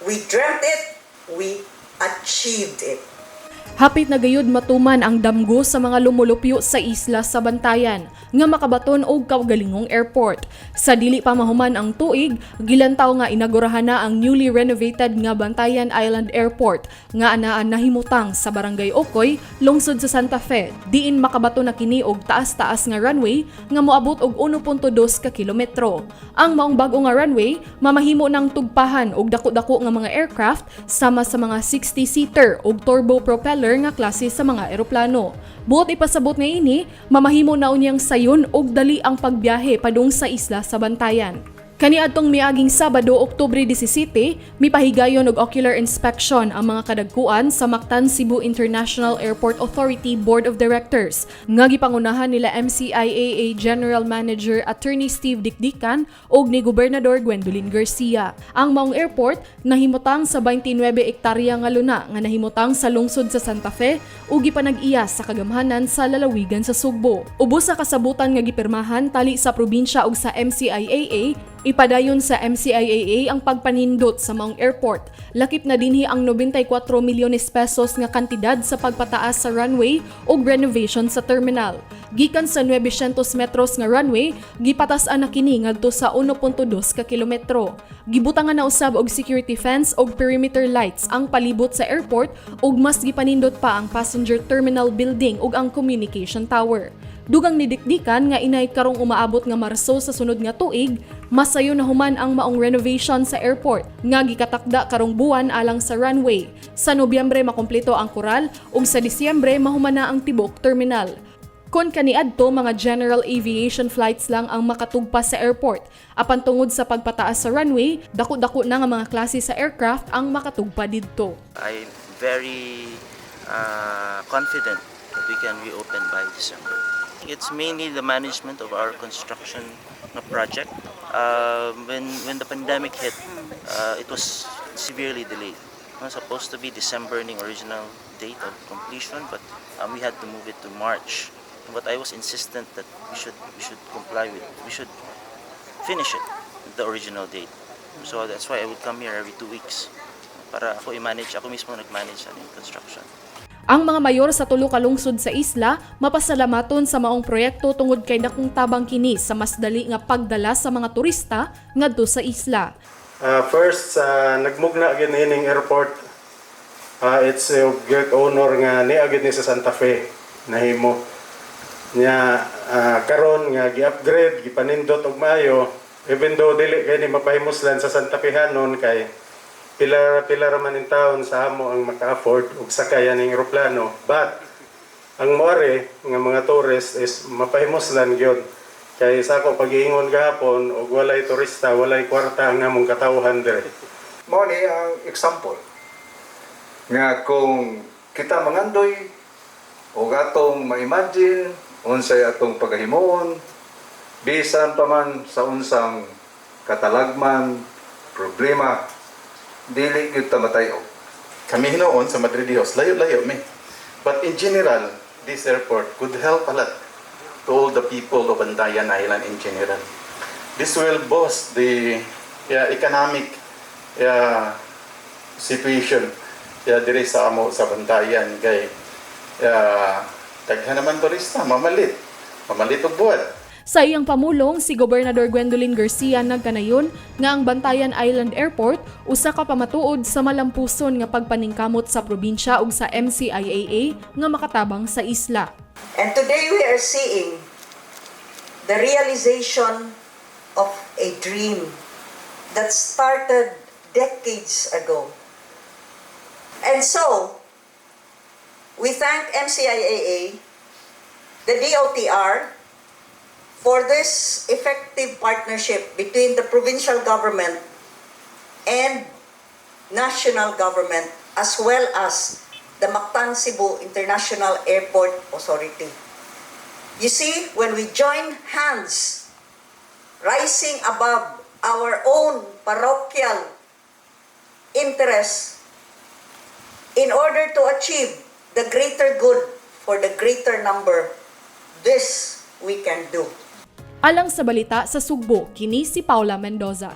We dreamt it, we achieved it. Hapit na gayud matuman ang damgo sa mga lumulupyo sa isla sa Bantayan nga makabaton og kaugalingong airport. Sa dili pa mahuman ang tuig, gilantaw nga inagurahan na ang newly renovated nga Bantayan Island Airport nga anaa nahimutang sa Barangay Ocoy, lungsod sa Santa Fe. Diin makabato na kini og taas-taas nga runway nga moabot og 1.2 ka kilometro. Ang maong bag-o nga runway mamahimo ng tugpahan og dako-dako nga mga aircraft sama sa mga 60-seater og turbo propeller nga klase sa mga eroplano. Buot ipasabot nga ini, mamahimo na unyang sayon og dali ang pagbiyahe padung sa isla sa Bantayan. Kaniadtong miaging Sabado, Oktubre 17, mipahigayon og ocular inspection ang mga kadagkuan sa Mactan Cebu International Airport Authority Board of Directors nga gipangunahan nila MCIAA General Manager Attorney Steve Dicdican ug ni Gobernador Gwendolyn Garcia. Ang maong airport nahimutang sa 29 ektarya nga luna nga nahimutang sa lungsod sa Santa Fe ug gipanag-iya sa kagamhanan sa lalawigan sa Sugbo. Ubos sa kasabutan nga gipirmahan tali sa probinsya ug sa MCIAA, ipadayon sa MCIAA ang pagpanindot sa maong airport. Lakip na dinhi ang 94 milyones pesos nga kantidad sa pagpataas sa runway ug renovation sa terminal. Gikan sa 900 metros nga runway, gipatas-an na kini ngadto sa 1.2 ka kilometro. Gibutangan na usab og security fence ug perimeter lights ang palibot sa airport ug mas gipanindot pa ang passenger terminal building ug ang communication tower. Dugang ni Dicdican nga inay karong umaabot nga Marso sa sunod nga tuig, masayo na human ang maong renovation sa airport nga gikatakda karong buwan alang sa runway. Sa Nobyembre makumpleto ang koral ug sa Disyembre mahuman na ang tibok terminal. Kon kaniadto, mga general aviation flights lang ang makatugpa sa airport. Apan tungod sa pagpataas sa runway, dako-dako na nga mga klase sa aircraft ang makatugpa didto. I'm very confident that we can reopen by December. It's mainly the management of our construction na project. When the pandemic hit, it was severely delayed. It was supposed to be December ning original date of completion, but we had to move it to March. But I was insistent that we should comply with, we should finish it the original date. So that's why I would come here every 2 weeks para ako i-manage, ako mismo nag-manage sa construction. Ang mga mayor sa tulo ka lungsod sa isla mapasalamaton sa maong proyekto tungod kay dakong tabang kini sa mas dali nga pagdala sa mga turista ngadto sa isla. First, sa nagmugna gyud ining airport, it's a great honor nga nia gyud ni sa Santa Fe nahimo. Nya karon nga gi-upgrade, gipanindot og maayo, even though dili kay ni mapahimuslan sa Santa Fe hanon kay pila pila ra man in taon sa amo ang maka-afford og sakay aning eroplano. But ang moari nga mga tourist is mapahimuslan gyud. Kay sa ako pag-iingon gahapon, og walay turista, walay kwarta ang among katawhan dire. Mao ni ang example nga kung kita mangandoy o atong ma-imagine unsay atong pagahimuon bisan pa man sa unsang katalagman, problema, dili gyud ta matay-og. Kami hinuon sa Madre Dios, layo-layo mi. But in general, this airport could help a lot to all the people of Bantayan Island in general. This will boost the, yeah, economic, yeah, situation, yeah, diri sa amo sa Bantayan kay, yeah, daghan naman turista mamalit. Mamalit og buhat. Sa iyang pamulong, si Gobernador Gwendolyn Garcia nagkanayon nga ang Bantayan Island Airport usa ka pamatuod sa malampuson nga pagpaningkamot sa probinsya ug sa MCIAA nga makatabang sa isla. And today we are seeing the realization of a dream that started decades ago. And so, we thank MCIAA, the DOTR, for this effective partnership between the provincial government and national government, as well as the Mactan Cebu International Airport Authority. You see, when we join hands, rising above our own parochial interests in order to achieve the greater good for the greater number, this we can do. Alang sa Balita sa Sugbo, kini si Paula Mendoza.